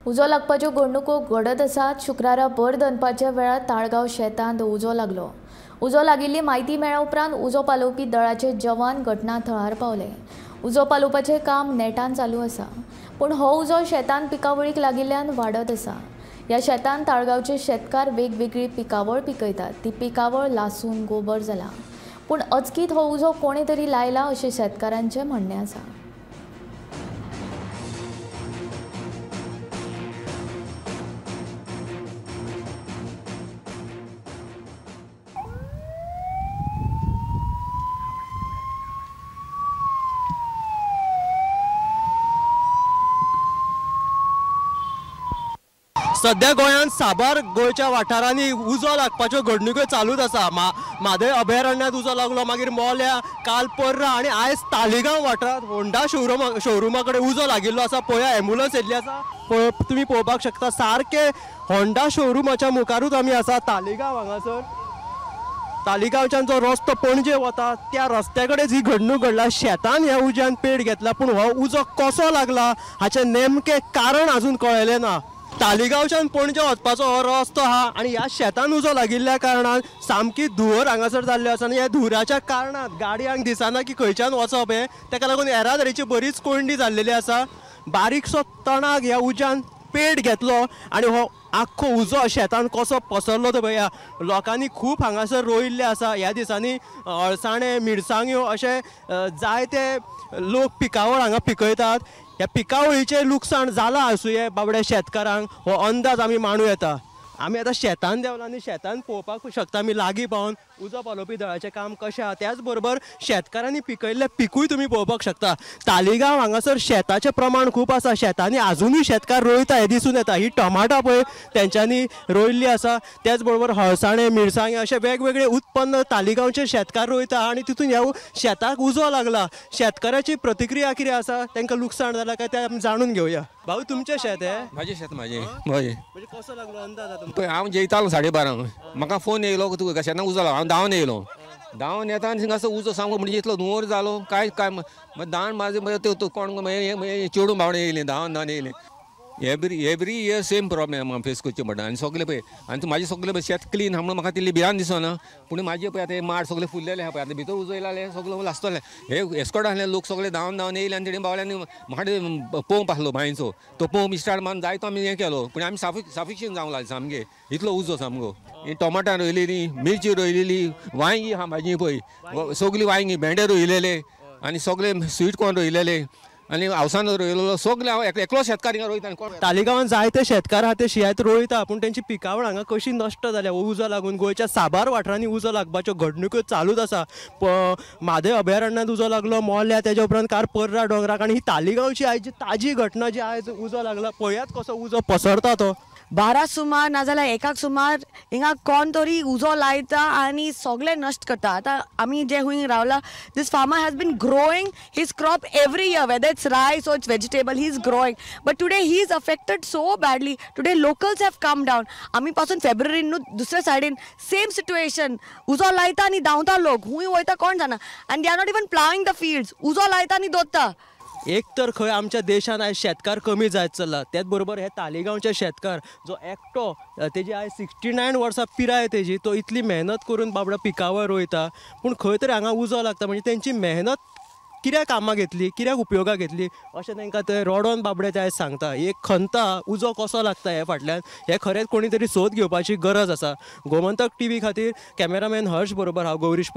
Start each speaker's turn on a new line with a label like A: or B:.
A: उजो लागपाच्यो घडणुको घडत आसात. शुक्रारा भर दनपारच्या वेळार ताळगांव शेतांत उजो लागलो. उजो लागिल्ली म्हायती मेळ्ळ्या उपरांत उजो पालोवपी दळाचे जवान घटना थळार पावले. उजो पालोवपाचें काम नेटान चालू आसा, पूण हो उजो शेतांत पिकावळीक लागिल्ल्यान वाडत आसा. ह्या शेतांत ताळगांवचे शेतकार वेगवेगळी पिकावळ पिकयतात. ती पिकावळ लासून गोबर जाला, पूण अचकीत हो उजो कोणे तरी लायला अशें शेतकारांचें म्हणणें आसा.
B: सध्या गोंयांत साबार गोंयच्या वाठारांनी उजो लागपाच्यो घडणुको चालूच आसा. म्हादय अभयारण्यात उजो लागलो, मागीर मोल्या, काल पर्रा आनी आयज तालिगांव वाठारांत होंडा शोरुमा कडेन उजो लागिल्लो आसा. पळया एम्बुलन्स येयल्ली आसा, तुमी पळोवपाक शकता सारके होंडा शोरुमाच्या मुखारूच आमी आसा. तालिगांव हांगासर तालिगांवच्यान जो रस्तो पणजे वता त्या रस्त्या कडेन ही घडणूक घडला. शेतान ह्या उज्यान पेट घेतला, पूण हो उजो कसो लागला हाचें नेमकें कारण अजून कळ्ळें ना. तालिगांवच्यान पणजे वचपाचो हो रस्तो आहा आनी ह्या शेतान उजो लागिल्ल्या कारणान सामकी धुंवर हांगासर जाल्ली आसा आनी ह्या धुंवराच्या कारणान गाडयांक दिसना की खंयच्यान वचप हें, ताका लागून येरादारीची बरीच कोंयडी जाल्लेली आसा. बारीकसो तणाक ह्या उज्यान पेट घेतलो आनी हो आख्खो उजो शेतान कसो पसरलो तो पळया. लोकांनी खूब हांगासर रोयिल्लें आसा. ह्या दिसांनी अळसाणे, मिरसांग्यो अशे जायते लोक पिकावळ हांगा पिकयतात. ह्या पिकावळीचें लुकसाण जालां आसुये बाबड्या शेतकारांक, हो अंदाज आमी मांडू येता. आमी आतां शेतान देंवला आनी शेतान पळोवपाक शकता आमी लागीं पावन उजो पालोवपी दळाचें काम कशें आहा. त्याच बरोबर शेतकारांनी पिकयल्लें पिकूय तुमी पळोवपाक शकता. तालिगांव हांगासर शेताचें प्रमाण खूब आसा. शेतांनी आजुनूय शेतकार रोयता हें दिसून येता. ही टमाटां पळय तेंच्यांनी रोयल्ली आसा. त्याच बरोबर हळसाणे, मिरसांगे अशें वेगवेगळे उत्पन्न तालिगांवचे शेतकार रोयता आनी तितून ह्या शेताक उजो लागला. शेतकाराची प्रतिक्रिया कितें आसा, तांकां लुकसाण जालां काय तें आमी जाणून घेवया. भाऊ, तुमचें शेत हें?
C: म्हाजें शेत, म्हाजें. म्हणजे
B: कसो लागलो अंदाज?
C: पळय हांव जेयतालो 12:30, म्हाका फोन येयलो तुका शेतान उजो लागलो. हांव धांवन येयलो, धांवन येता आनी थिंगासर उजो सामको म्हणजे इतलो धुंवर जालो काय काय धांवन म्हाजें कोण चेडूं भावणें येयलीं, धांवन धांवन येयलीं. एवरी इयर सेम प्रॉब्लेम म्हाका फेस करचें पडटा. आनी सगळें पळय आनी म्हाजें सगळें पळय शेत क्लीन आहा म्हणून म्हाका तितली भिरांत दिसना, पूण म्हाजें पळय आतां माड सगळे फुल्लेले आहा पळय, आतां भितर उजो येयला सगळें लासतलें. हे एस्कॉट आसले लोक सगळे धांवन धांवन येयले आनी तेणी बावल्यांनी म्हाका पंप आसलो बांयचो, तो पंप स्टार्ट मारून जायतो आमी हें केलो, पूण आमी साफिकेशन जावंक लागलें सामकें. इतलो उजो सामको. टोमाटां रोयलेली, मिरची रोयलेली, वांयगीं आहा म्हाजी पळय सगळीं, वांयगीं भेंडे रोयलेले आनी सगळे स्वीट कॉर्न रोयलेले आनी हावसान रोयलेलो सगळे. हांव एकलो शेतकार हिंगा रोयता.
B: तालिगांवान जायते शेतकार आहा ते शियात रोयता, पूण तेंची पिकावळ हांगा कशी नश्ट जाल्या उजो लागून. गोंयच्या साबार वाठारांनी उजो लागपाच्यो घडणुको चालूच आसा. म्हादय अभयारण्यात उजो लागलो, मोल्या, तेज्या उपरांत कार पर्रा दोंगराक आनी ही तालिगांवची आयज ताजी घटना जी आयज उजो लागला. पळयात कसो उजो पसरता तो.
D: 12 सुमार नाजाल्यार 1 सुमार हिंगा कोण तरी उजो लायता आनी सगळें नश्ट करता. आतां आमी जे हुंय रावला, this farmer has been growing his crop every year, whether it's rice or it's vegetable, he is growing, but today he is affected so badly. Today locals have come down. आमी पासून फेब्रुवारीन दुसऱ्या सायडीन सेम सिट्युएशन. उजो लायता आनी धांवता लोक, हुंय वयता कोण जाणा, आनी they are not even ploughing the fields. उजो लायता आनी दोत्ता.
B: एक तर खंय आमच्या देशान आयज शेतकार कमी जायत चल्ला, त्याच बरोबर हे तालिगांवचे शेतकार जो एकटो तेजी आयज 69 वर्सां पिराय तेजी, तो इतली मेहनत करून बाबडो पिकावळ रोयता, पूण खंय तरी हांगा उजो लागता. म्हणजे तेंची मेहनत कित्याक कामाक घेतली, कित्याक उपयोगाक घेतली अशें तांकां ते रडोन बाबडे ते आयज सांगता. एक खंता उजो कसो लागता हे फाटल्यान हें खरेंच कोणी तरी सोद घेवपाची गरज आसा. गोमंतक टीव्ही खातीर कॅमेरामॅन हर्ष बरोबर हांव गौरीश.